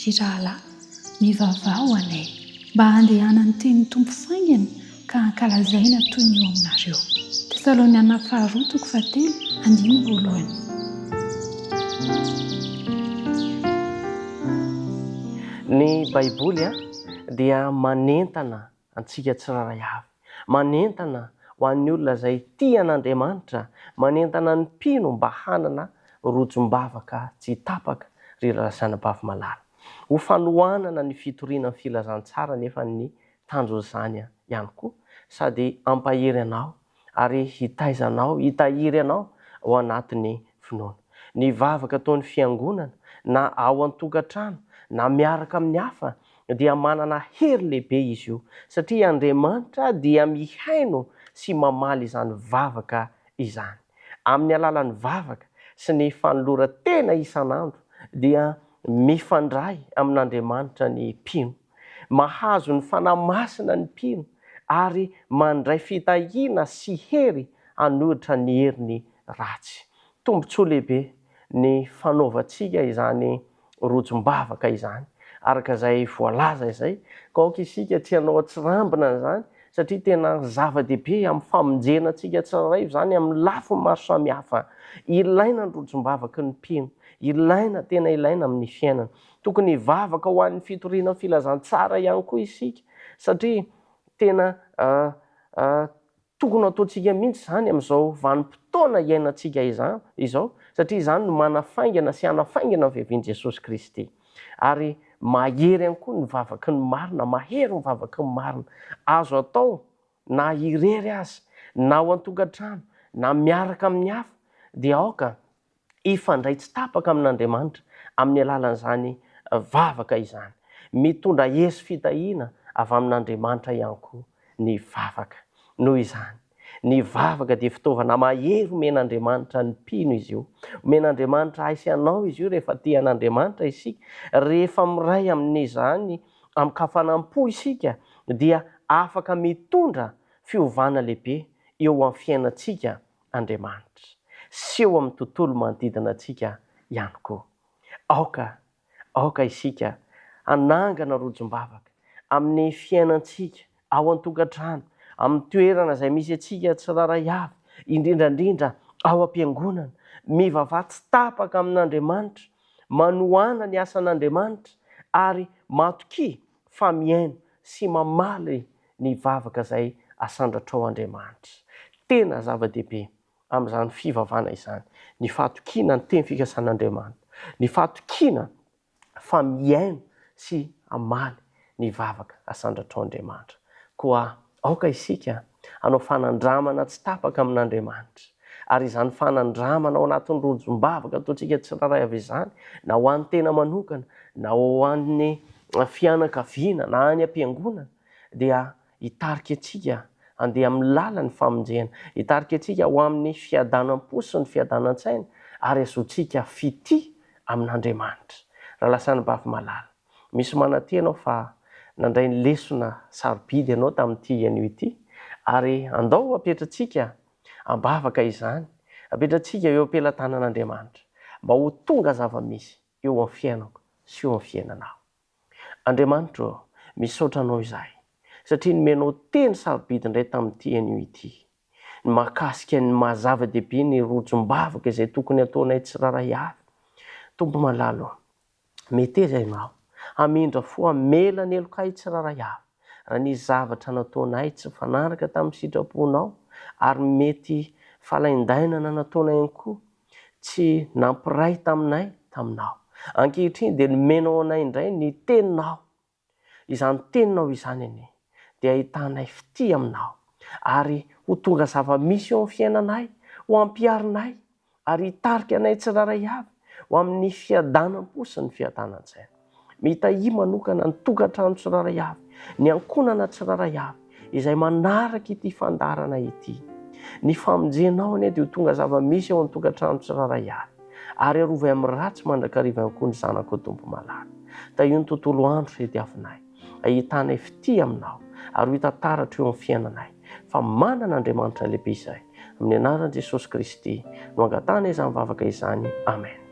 Ry rahalahy, mivavaha ho anay, mba handehanan'ny tenin'ny Tompo faingana ka hankalazaina toy ny eo aminareo. Tesaloniana Faharoa toko fahatelo andininy voalohany. Ny Baiboly dia manentana antsika tsirairay avy. Manentana ho an'ny olona izay tia an'Andriamanitra, manentana ny mpino mba hanana rojom-bavaka tsy tapaka, ry razanabavy malala. Ho fanohanana ny fitoriana ny filazantsara anefa ny tanjon'izany ihany koa, sady hampahery anao ary hitaiza anao, hitahiry anao ao anatin'ny finoana. Ny vavaka ataon'ny Fiangonana, na ao an-tokantrano, na miaraka amin'ny hafa, dia manana hery lehibe izy io, satria Andriamanitra dia mihaino sy mamaly izany vavaka izany. Amin'ny alalan'ny vavaka sy ny fanoloran-tena isan'andro dia mifandray amin'Andriamanitra ny mpino. Mahazo ny Fanahy Masina ny mpino ary mandray fitahiana sy hery hanohitra ny herin'ny ratsy. Tombontsoa lehibe ny fanaovantsika izany rojom-bavaka izany, araka izay voalaza izay, ka aoka isika tsy hanao an-tsirambina an'izany, satria tena zava-dehibe amin'ny famonjena antsika tsirairay izany amin'ny lafiny maro samihafa. Ilaina ny rojom-bavaky ny mpino, ilaina, tena ilaina amin'ny fiainana. Tokony hivavaka ho an'ny fitoriana ny filazantsara ihany koa isika, satria tena tokony hataontsika mihitsy izany amin'izao vanim-potoana iainantsika izany izao, satria izany no manafaingana sy hanafaingana ny fiavian'i Jesosy Kristy. Ary mahery ihany koa ny vavaky ny marina, mahery ny vavaky ny marina. Azo atao na irery aza, na ao an-tokantrano, na miaraka amin'ny hafa, dia aoka hifandray tsy tapaka amin'Andriamanitra amin'ny alalan'izany vavaka izany. Mitondra hery sy fitahiana avy amin'Andriamanitra ihany koa ny vavaka. Noho izany, ny vavaka dia fitaovana mahery omen'Andriamanitra ny mpino izy io. Omen'Andriamanitra ahy sy anao izy io rehefa tia an'Andriamanitra isika. Rehefa miray amin'izany amin-kafanam-po isika dia afaka mitondra fiovana lehibe eo amin'ny fiainantsika Andriamanitra sy eo amin'ny tontolo manodidina antsika ihany koa. Aoka, aoka isika hanangana rojom-bavaka amin'ny fiainantsika ao an-tokantrano, amin'ny toerana izay misy antsika tsirairay avy, indrindra indrindra ao am-piangonana. Mivavaha tsy tapaka amin'Andriamanitra, manohana ny asan'Andriamanitra ary matokia fa mihaino sy mamaly ny vavaka izay asandratrao Andriamanitra. Tena zava-dehibe amin'izany fivavana izany ny fahatokiana ny teny fikasan'Andriamanitra, ny fahatokiana fa mihaino sy hamaly ny vavaka asandratrao Andriamanitra. Koa aoka isika hanao fanandramana tsy tapaka amin'Andriamanitra. Ary izany fanandramana ao anatin'ny rojom-bavaka ataontsika tsirairay avy izany, na ho an'ny tena manokana, na ho an'ny fianakaviana, na any am-piangonana, dia hitarika antsika handeha amin'ny lalan'ny famonjena, hitarika antsika ho amin'ny fiadanam-po sy ny fiadanan-tsaina, ary hazoantsika fitia amin'Andriamanitra. Rahalahy sy anabavy malala, misy manantena aho fa nandray ny lesona sarobidy ianao tamin'ity anio ity, ary andao hapetratsika am-bavaka izany, hapetratsika eo am-pelatanan'Andriamanitra, mba ho tonga zava-misy eo amin'ny fiainako sy eo amin'ny fiainanao. Andriamanitra ô, misaotra Anao izahay, satria nomenao teny sarobidy indray tamin'ity anio ity, ny mahakasika ny maha zava-dehibe ny rojom-bavaka izay tokony hataonay tsirairay avy. Tompo malala ô, meteza Ianao hamindra fo hamela ny helokay tsirairay avy, raha nisy zavatra nataonay tsy nifanaraka tamin'ny sitraponao, ary mety falaindainana nataonay ihany koa, tsy nampiray taminay taminao. Ankehitriny dia nomenao anay indray ny Teninao. Izany Teninao izany anie dia ahitanay fitia aminao, ary ho tonga zava-misy eo amin'ny fiainanay, ho ampiharinay, ary hitarika anay tsirairay avy ho amin'ny fiadanam-po sy ny fiadanan-tsaina. Mitahia manokana ny tokantrano tsirairay avy, ny ankohonana tsirairay avy izay manaraka ity fandaharana ity. Ny famonjenao anie dia ho tonga zava-misy ao an-tokantrano tsirairay avy, ary arovy amin'ny ratsy mandrakariva ihany koa ny zanakao Tompo malala. Tahio ny tontolo andro izay diavinay, ahitanay fitia aminao, ary ho hita taratra eo amin'ny fiainanay fa manana Andriamanitra lehibe izahay. Amin'ny anaran'i Jesosy Kristy no angatahana izany vavaka izany. Amen.